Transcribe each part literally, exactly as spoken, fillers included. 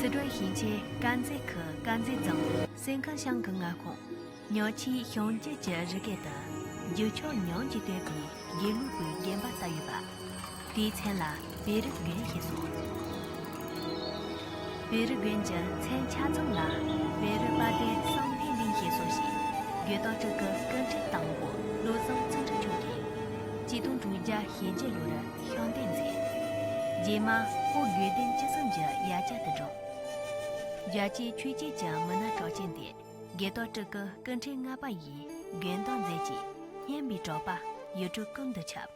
སི་ཁྲོན་ཞིང་ཆེན་དཀར་མཛེས་ཁུལ་དཀར་མཛེས་རྫོང་སེང་ཁ་ཤང་གི་མངའ་ཁོངས་ཉག་ཆུའི་གཞུང་རྒྱུད་ཀྱི་རི་སྐེད་དུ། རྒྱུ་ཆོག་ཉུང་གིས་བཏོད་པའི་དགེ་ལུགས་པའི་དགོན་པ་བཏབ་ཡོད་པ། དེའི་མཚན་ལ་བེ་རི་དགོན་ཞེས་སོ། བེ་རི་དགོན་གྱི་མཚན་ཆ་ཚང་ལ་བེ་རི་དཔལ་ལྡན་བསམ་འཕེལ་གླིང་ཞེས་སོ་ཞེས་དགོན་བདག་སྤྲུལ་སྐུ་སྐུ་ཕྲེང་དང་པོ་བློ་བཟང་བརྩོན་འགྲུས་མཆོག་གིས་ཆིག་སྟོང་དྲུག་བརྒྱ་ཞེ་བརྒྱད་ལོར་ཤིང་རྟ་མཛད། རྗེས་མ་ཧོར་དགེ་ལྡན་བཅུ་གསུམ་གྱི་ཡ་གྱལ་དུ་བགྲངས། རྒྱལ་གཅེས་ཆོས་གཅེས་ཀྱི་མི་སྣ་གྲགས་ཅན་དེ་དགེ་ཐོག་སྤྲུལ་སྐུ་སྐུ་ཕྲེང་ལྔ་པ་ཡིས་དགོན་བདག་མཛད་ཅིང་སྙན་པའི་གྲགས་པ་ཡུལ་གྲུ་ཀུན་ཏུ་ཁྱབ།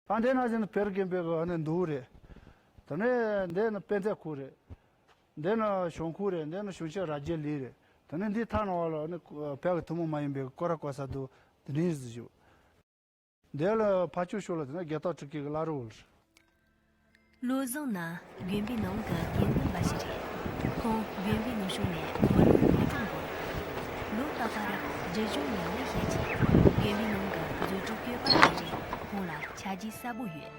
ཨ་འདི་ན་ཟིན་བེ་རི་དགོན་པའི་གི་ཨ་ནི་འདུག་རེད། དེ་ནས་འདི་ནི་དཔེ་མཛོད་ཁང་རེད། འདི་ནི་གཞུང་ཁང་རེད། འདི་ནི་གཞུང་ཆེན་རྭ་རྒྱའི་གླིང་རེད། དེ་ནས་འདི་ཐག་ནང་བ་ལ་ནི་བོད་ཀྱི་ཐུན་མོང་མ་ཡིན་པའི་སྐོར་ར་བསྐོར་ས་འདུག་དེ་ནས་བཞུགས། འདི་ལ་ཕར་ཕྱོགས་ཕྱོགས་ལ་དེ་ནས་དགེ་ཐོག་སྤྲུལ་སྐུ་གི་བླ་རུང་བ་རེད། བློ་བཟང་ནི་དགོན་པའི་ནང་གི་དགེ་འདུན་པ་ཞིག་རེད། ཁོང་དགོན་པའི་ནང་ཞུགས་ནས་མི་ལོ་ཉིས་སྟོང་འགོར། ལོ་རྟག་པར་རྒྱུ་གཞུང་ཡང་ལེ་བཤད་ཅིང་དགོན་པའི་ནང་གི་རྫུ་འཕྲུལ་བཀོད་པ་རེ་རེ་ཁོང་ལ་ཆ་རྒྱུས་གསལ་པོ་ཡོད།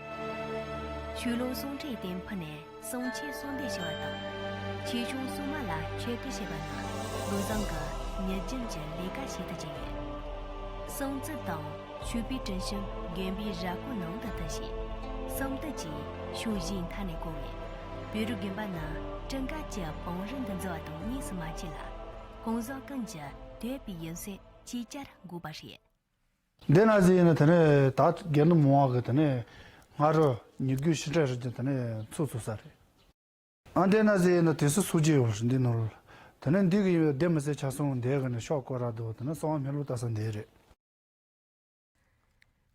ཆོས་ལུང་གསུང་འཕྲིན་སྟེང་ཕུལ་ནས་གསུང་ཆོས་གསུང་འདོན་ཞུ་བ་དང་། ཆོས་སྐྱོང་སྲུང་མ་ལ་ཆོས་སྐུལ་བྱེད་པ་ནི་བློ་བཟང་གི་ཉིན་རྒྱུན་གྱི་ལས་ཀ་ཞིག་ཏུ་གྱུར་ཡོད། གསང་རྫས་དང་མཆོད་པའི་དྲི་ཞིམ་དགོན་པའི་ར་སྐོར་ནང་དུ་བཏོན་ཞིང་། གསང་བདག་གིས་ཕྱོགས་བཞིའི་མཐའ་ནས་བསྐོར་བས། བེ་རི་དགོན་པ་ནི་སྤྲིན་དཀར་གྱི་བང་རིམ་དུ་འཛུལ་བ་དང་གཉིས་སུ་མ་མཆིས་ལ། གང་ཟག་ཀུན་གྱིས་བསྟོད་པའི་ཡིད་སེམས་ཅིག་ཅར་འགུགས་པ་རེད། འདི་ན་ཟིན་ཡིན་ན་དེ་ནས་ད་དགེ་འདུན་མང་བ་གི་དེ་ནས་སྔ་དྲོ་ཉིན་རྒྱུན་ཕྱི་དྲོ་རེ་བཞིན་དེ་ནས་ཚུགས་ཚུགས་ས་རེད། ཨ་འདི་ན་ཟིན་ཡིན་ན་དེ་སུ་སུ་ཅི་ཡོད་འདི་ནོར། དེ་ནས་འདི་གི་ཡོད་བདེ་མི་སྲིད་ཆ་སོང་འདི་གི་ནས་ཤོག་སྐོར་ར་འདུག་དེ་ནས་གསང་བ་སྨན་ལུགས་ལྟ་ས་འདི་རེད།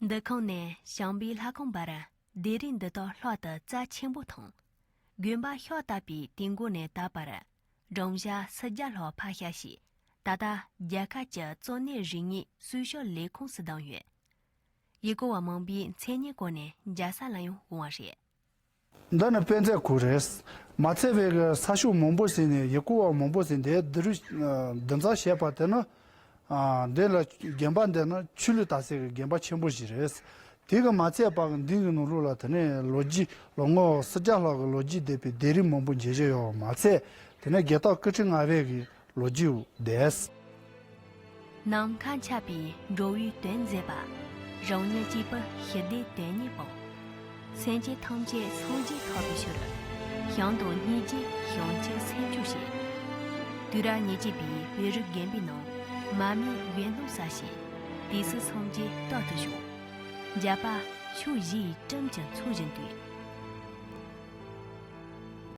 འདུ་ཁང་ནས་བྱམས་པའི་ལྷ་ཁང་བར་སྡེ་རིགས་འདི་དག་ལྷག་ཏུ་རྩ་ཆེན་པོ་མཐོང་། དགོན་པ་ཤོག་བཏབ་པའི་དུས་འགོ་ནས་ད་བར་སྒྲུང་བྱ་སུམ་བརྒྱ་ལྷག་ཕབ་བཞག་ཞིང་། ད་ལྟ་རྒྱལ་ཁབ་ཀྱི་གཙོ་གནད་རིག་གནས་གསོ་སྐྱོང་ལས་ཁུངས་སུ་བདམས་ཡོད། ཡུལ་སྐོར་བ་མང་པོས་མཚན་སྙན་བཀོད་ནས་མཇལ་ས་ལ་ཡང་འོང་བ་རེད། འདི་ནི་དཔེ་མཛོད་ཁང་རེད། མ་ཚད་པའི་གི་ས་ཕྱོགས་མང་པོ་ཟིན་ནས་ཡུལ་སྐོར་བ་མང་པོ་ཟིན་དེ་འདི་རུ་འདི་ཚོ་བྱས་པ་དེ་ནི། ཨ་འདི་ལ་དགོན་པ་འདི་ནི་ཆོས་ལུགས་དར་སའི་གི་དགོན་པ་ཆེན་པོ་ཞིག་རེད། དེ་གི་མ་ཚད་པ་གི་འདི་གི་ནང་ལོགས་ལ་དེ་ནས་ལོ་རྒྱུས་ལོ་ངོ་སུམ་བརྒྱ་ལྷག་གི་ལོ་རྒྱུས་ལྡན་པའི་སྡེ་རིགས་མང་པོ་མཇལ་རྒྱུ་ཡོད་པ་མ་ཚད། དེ་ནས་དགེ་ཐོག་སྐུ་ཕྲེང་ལྔ་པའི་གི་ལོ་རྒྱུས་འདས། ནམ་མཁའ་ཁྱབ་པའི་འགྲོ་བའི་དོན་མཛད་པ། རང་ཉིད་གཅིག་པུ་ཞི་བདེའི་དོན་གཉེར་སྤངས། སེམས་ཅན་ཐམས་ཅད་སངས་རྒྱས་ཐོབ་པའི་ཕྱིར། བྱམས་དང་སྙིང་རྗེས་བྱང་ཆུབ་སེམས་སྐྱོང་བྱེད། དུས་རབས་ཉེར་གཅིག་པའི་བོད་རིགས་རྒན་པའི་ནང་མར་མེའི་འོད་སྣང་གསལ་ཞིང་། དུས་སུ་སངས་རྒྱས་རྟག་ཏུ་བྱུང་། མཇལ་པ་ཕྱོགས་བཞི་ཡི་སྤྲིན་གྱི་ཚོགས་བཞིན་དུ།